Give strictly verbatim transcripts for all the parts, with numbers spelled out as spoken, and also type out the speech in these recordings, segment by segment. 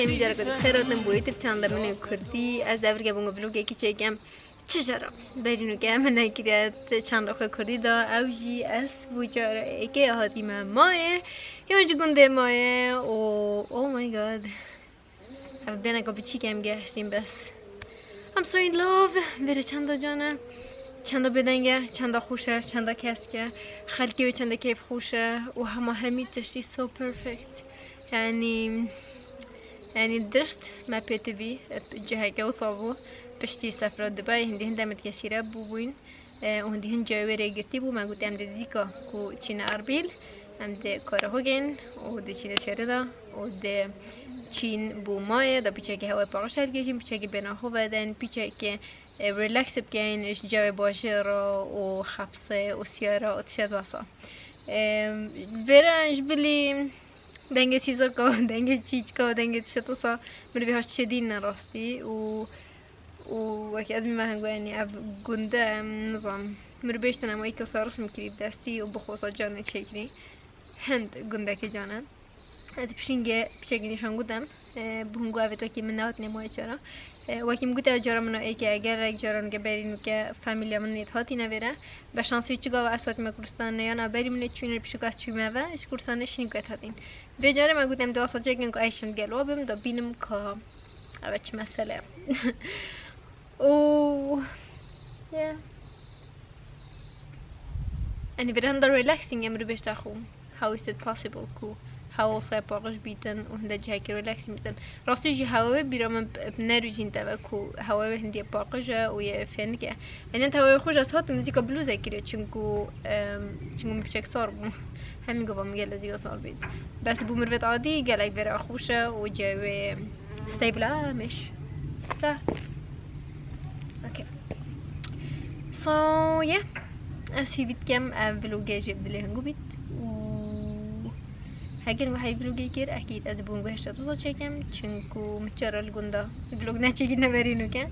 Vî careke dî xêr hatin bo YouTube çanda min ê kurdî. Ez devirke bûm vlogekî çêkem. Çi cara? Berî nûke min nekiriye çanda xwe kurdî da. Ew jî ez bû cara êkê hatîme mayê. Yan jî gundê mayê û oh my god. Ev bêneka biçîk em gehiştîn bes. I'm so in love. Vêre çanda can e. Çanda bêdeng e, çanda xweş e, çanda kesk e. Xelkê wê çanda keyfxweş e û hema hemî tiştî so perfect. Yanî, yanî dirst me pêtivî ciheke wisa bû. Piştî sefra Dubai hindî hinde min kesîre bûbûyn. E, û hindî hin cayê wê rê girtî bû, me got, em dê zîka ku çîne Erbîl, em dê kara xwe gên û dê çîne şerê de û dê çîn bû mayê, da piçekî hewayê paqij helkêjin, piçekî bêna xwe vedin, piçekî, e, relax bikeyn ji cayê bajêr re û xepsê û siyara û tişet wesa. E, vêre ji bilî dengê sîzorka, dengê çîçka, dengê tişet wesa, mirov vê haş çêdî ne rastî û Û wekî ez bîme hengo, yanî ev gund e, em nizanim. Mirov bêjtin em wekî wisa risim kirî bi destî û bi xwe wisa canê çêkirî. Hind gundekê can e. Ez pişingê piçekî nîşan gutem. E, bi hingo ev ê wekî min nehatine mayê cara. E, wekî min gute cara min o êkê, eger ek cara nûke berî nûke famîlya min nêt hatîne vêre. Be şansî çi gava ez hatime Kurdistanê, yan a berî min ê çûyîne pişik ez çûyîme ve, ji Kurdistanê şinî ku ez hatîn. Vê carê me got em dê wasa çêkin ku ez şim gel wa bim da bînim ka ev çi mesele ye. Û, yeah. Yanî vêre hinde relaxing e, mirov bêjte xwe. How is it possible ku hewa wisa paqij bîtin û hinde cihekî relaxing bîtin? Rastî jî hewa wê bîra min bi nerûjîn teve ku hewa wê hindî paqij e û yê fênik e. Yanî hewa wê xweş, ez hatim zîka blûzek kirê çinku, em, çinku min piçek sar bû. Hemî gava min gelek zîka sar bît. Bes bo mirovêt adî gelek vêre xweş e û cihê wê stable e, mêş. Ta. Okay. So, yeah. Ez hîvî dikem ev vlogê jê bi dilê hingû bît û heger we heyî vlogê kir, ekîd ez dibûm guhişta doza çêkim, çinku min çara li gunda vlog neçêkî neberî nûke.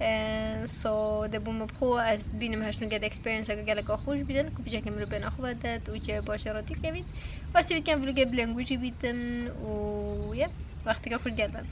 Eh, so, dibûm bi xwe ez bînim heşt nûke de experience-eke geleka xweş bîtin, ku biceke mirov bêna xwe vedet û cihê baş de ratî bikevît. Û ez hîvî dikem vlogê bi lengû jî bîtin û, yeah, wexteke xweş gel ben.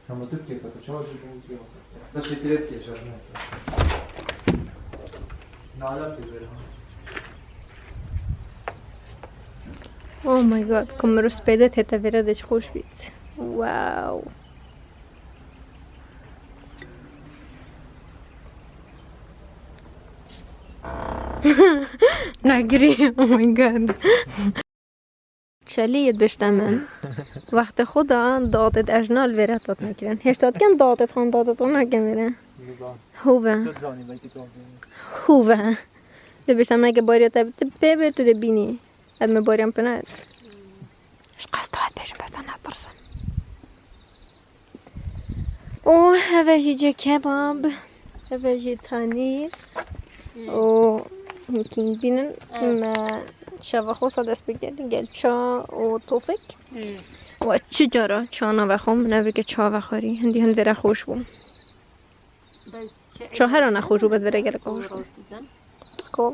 Ama Türkiye katı, çava Türkiye katı. Da şekil et ki, şarkı et. Ne alem ki böyle, ha? Oh my god, ku mirov spêde tête vêre de çi xweş bît. Wow. Nagirî, oh my god. Çelî yê dibêjte min. Wextê xwe de datêt ejna li vêre tat nekirin. Hêşta dikin datêt xan datêt xwe nake vêre. Nizam. Hove. Tu zanî belkî tu. Hove. Dibêjte min eke bariya te bi tu pê bê tu dê bînî. Ez me bariyan pê nayet. Ji qesta ez bêjim bes te netirsin. û heve jî cê kebab, heve jî tanîr. Hmm. Û hûn bînin, evet, me şeva xwe sa dest pê kirin gel ça û tofik. Hmm. Û ez çi cara ça navexwim, min evrike ça vexwarî, hindî hin vêre xweş bû. Belki. Ça hera nexweş bû, bes vêre gelek xweş bû. Skol.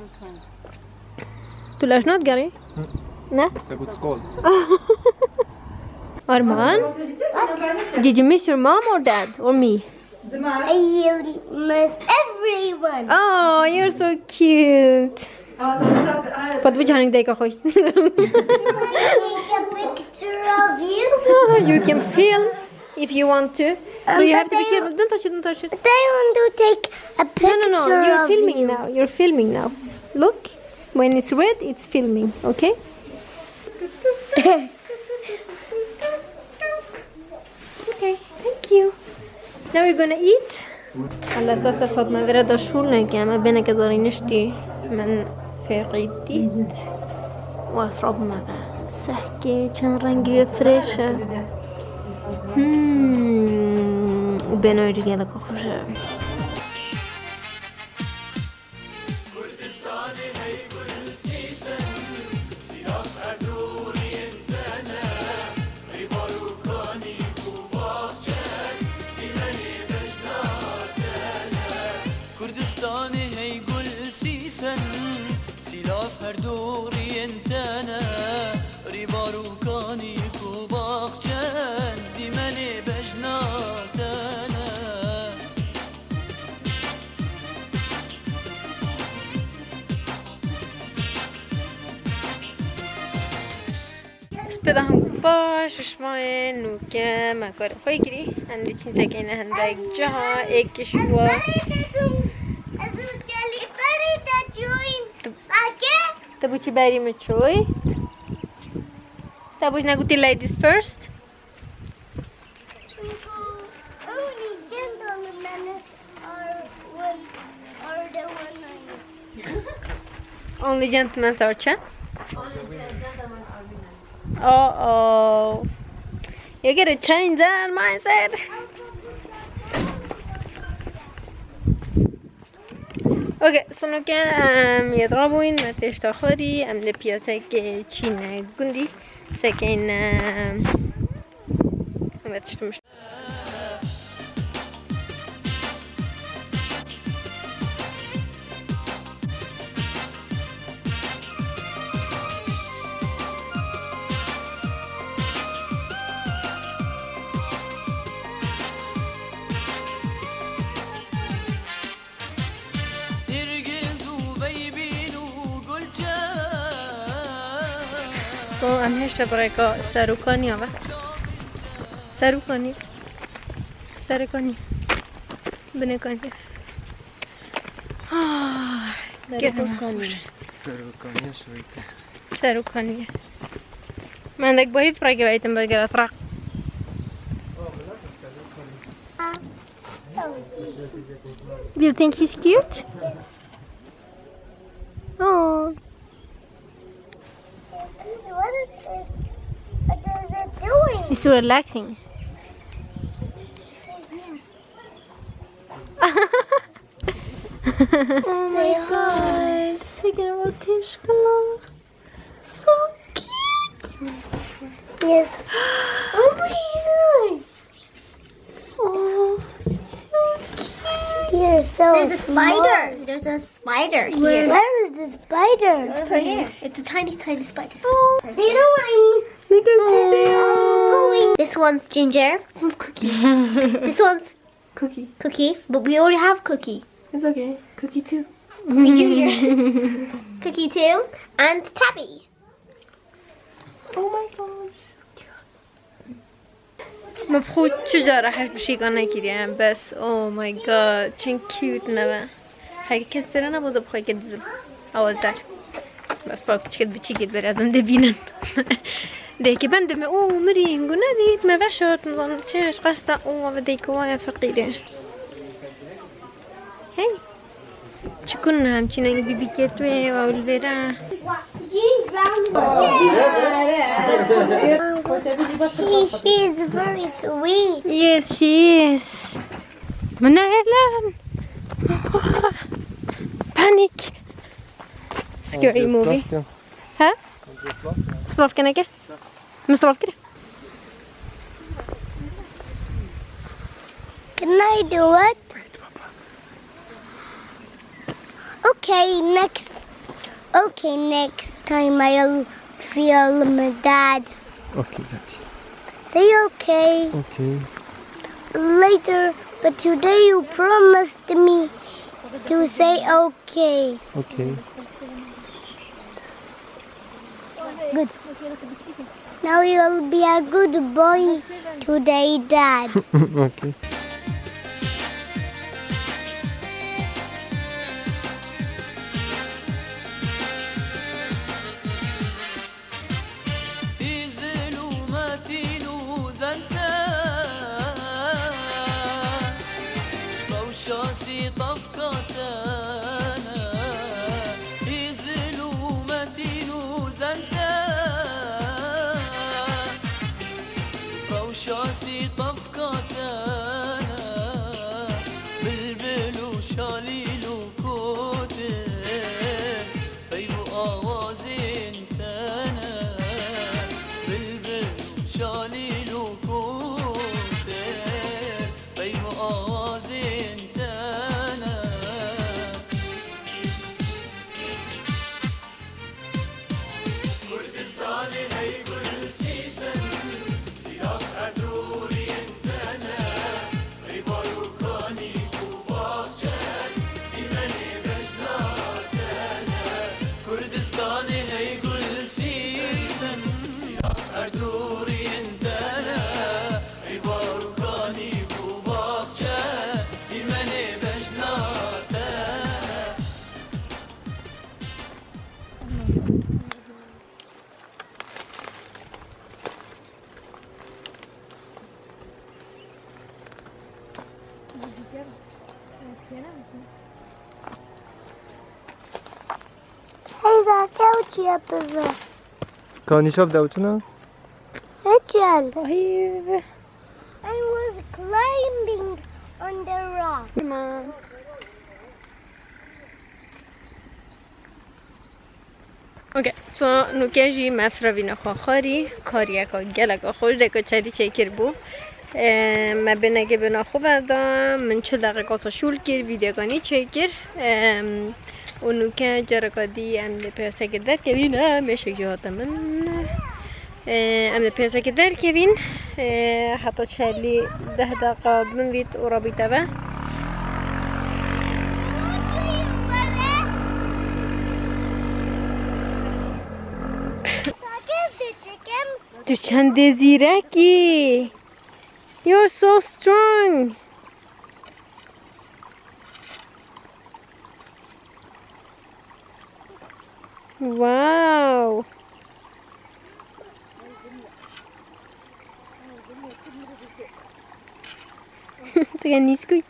Okay. Tu lej nadigerî? Hı. Ne? It's a good school. Arman? Did you miss your mom or dad or me? I miss everyone. Oh, you're so cute. But which hang dayka xwe? Take a picture of you. You can film. If you want to. Um, but you have to be careful. Don't touch it, don't touch it. But I want to take a picture of you. No, no, no. You're filming now. You're filming now. Look. When it's red, it's filming. Okay? Okay. Thank you. Now we're gonna eat. Hela esas ez hatime vêre de şûl neke, me bêneke zarî niştî min fêqî dît. Û ez rabûme ve. Sehkê çend rengî wê fresh e. Hmm. Û bêna wê jî geleka xweş e. Kurdistanê hey gul sîsen, sîlav Pêda hingû baş, şima yê nûke me karê xwe kirî. Em diçin sekeyne hindek ciha, êk kişûwa. Tu, tu bû çi berî min çûy? Te bû ne gotî ladies first? Only gentlemen are one, are the one I know. Only gentlemen are çend? Oh, oh. You get a change that mindset. Okay, sonuke em yê rabûyîn me têşta xwarî, em li piyaseke çîne gundî sekeyne. Em tiştim. So, em hêşta birêka serokaniya ve. Serokaniya. Serokaniya. Binêkaniya. Ah, Serokaniya. Serokaniya şirîte. Serokaniya. Mendek bohî pireke veytim be gere traq. Do you think he's cute? Oh. What is it? What is it doing? It's relaxing. Oh my god. Şekil bakışkala. So cute. Yes. Oh my god. Oh, so cute. You're so There's a smart. Spider. There's a spider here. Where is the spider? Over here. It's a tiny, tiny spider. Oh. They don't mind. Look at This one's ginger. This one's cookie. This one's Cookie. Cookie, but we already have Cookie. It's okay. Cookie two. Cookie Junior. Cookie two and Tabby. Oh my gosh. Me bi xwe çi cara hej bi şîka nekiriye, bes, oh my god, çend cute nebe. Heke kes têra nebû de bi xwe ke dizim. Ew zer. Bes pa kiçikê biçîkê berê dem dibînin. Dêkê ben dime, û mirî hingû nedît, me veşart, nizanim çi, ji qesta, û eve dêkê waye feqîrê. Hey. Çikun em çîneng bîbîkê tu yê, ew li vêre. She, she is very sweet. Yes, she is. Min nehêlin. Panic. Scary movie. Ha? Silav keneke? Min silav kir. Can I do it? Okay, next. Okay, next time I'll film, Dad. Okay, Daddy. Say okay. Okay. Later, but today you promised me to say okay. Okay. Good. Now you'll be a good boy today, Dad. Okay. Çiye bibe. Ka nîşav de uçuna? Heçel. Ay. I was climbing on the rock. Tamam. Okay, so nûke jî me firevîne xwe xwarî, kariyeka geleka xweş de ku çerî çêkiribû. Eee, me binekê bina xwe ve da, min çil deqîqasa şûl kir, vîdeokanî çêkir. Eee, û nûke careka dî em li pêsekê derkevîn, e, mêşek jî hate min. Eee, em li pêsekê derkevîn, eee, heta çelî deh deqa bimvît û rabîte ve. Tu çendê zîrek î. You're so strong. Wow. Tu nîskû.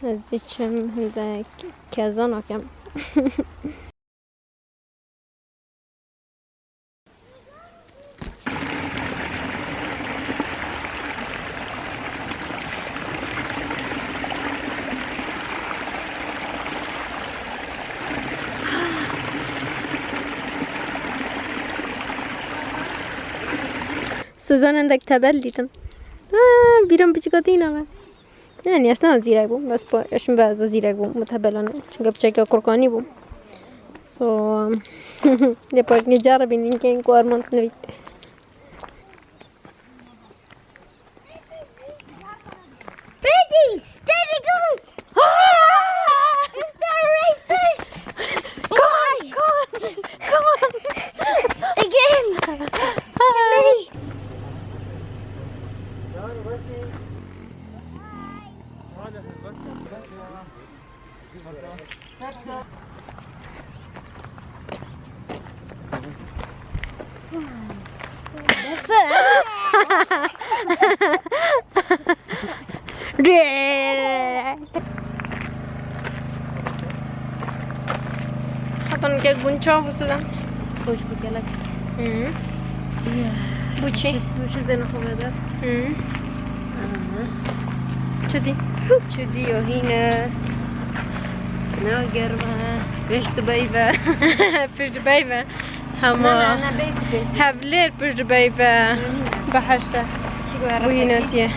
Ez ê çim hindek keza nakem. Suzan endek tebel dîtim. Ha, bîran biçika tîna me. Yani aslında zîrek bûm, bes pa, eşim be ez zîrek bûm, mutebelan. Çünkü biçeka kurkanî bûm. So, de parkê caribîn, inkên ku armand nivît. Ready, steady, go! Ah! It's the racers! Come on, come on, come on! Again! Ready? Hatan ke gunça husudan. Hoş bir gelek. Hı. Ya. Bu çi? Bu çi ben xwe. Hı. Aha. Çi dî? Çi dî yo hîne? Ne germe? Pişt beyve. Pişt beyve. Hema. Ne, ne, ne beyve. Hevlêr pişt beyve. Hı hı. Behişte. Çi germe? Bu hîne tiye.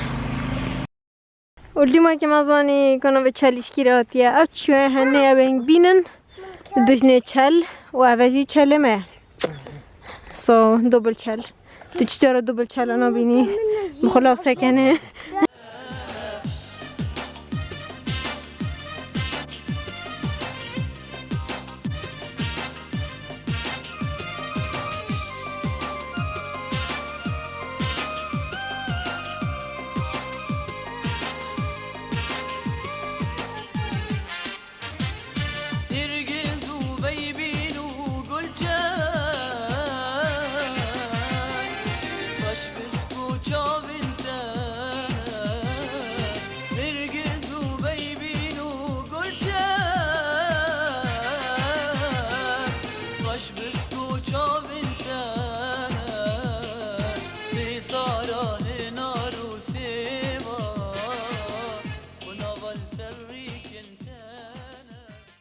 Û lîma ke me zanî kana ve çelîşkî re hatiye. Ev çi ye? Hene ew ên bînin. Dijnê çel û eve jî çelê me. So, double çel. Tu çi cara double çel ana bînî? Bi xwe lav sekene.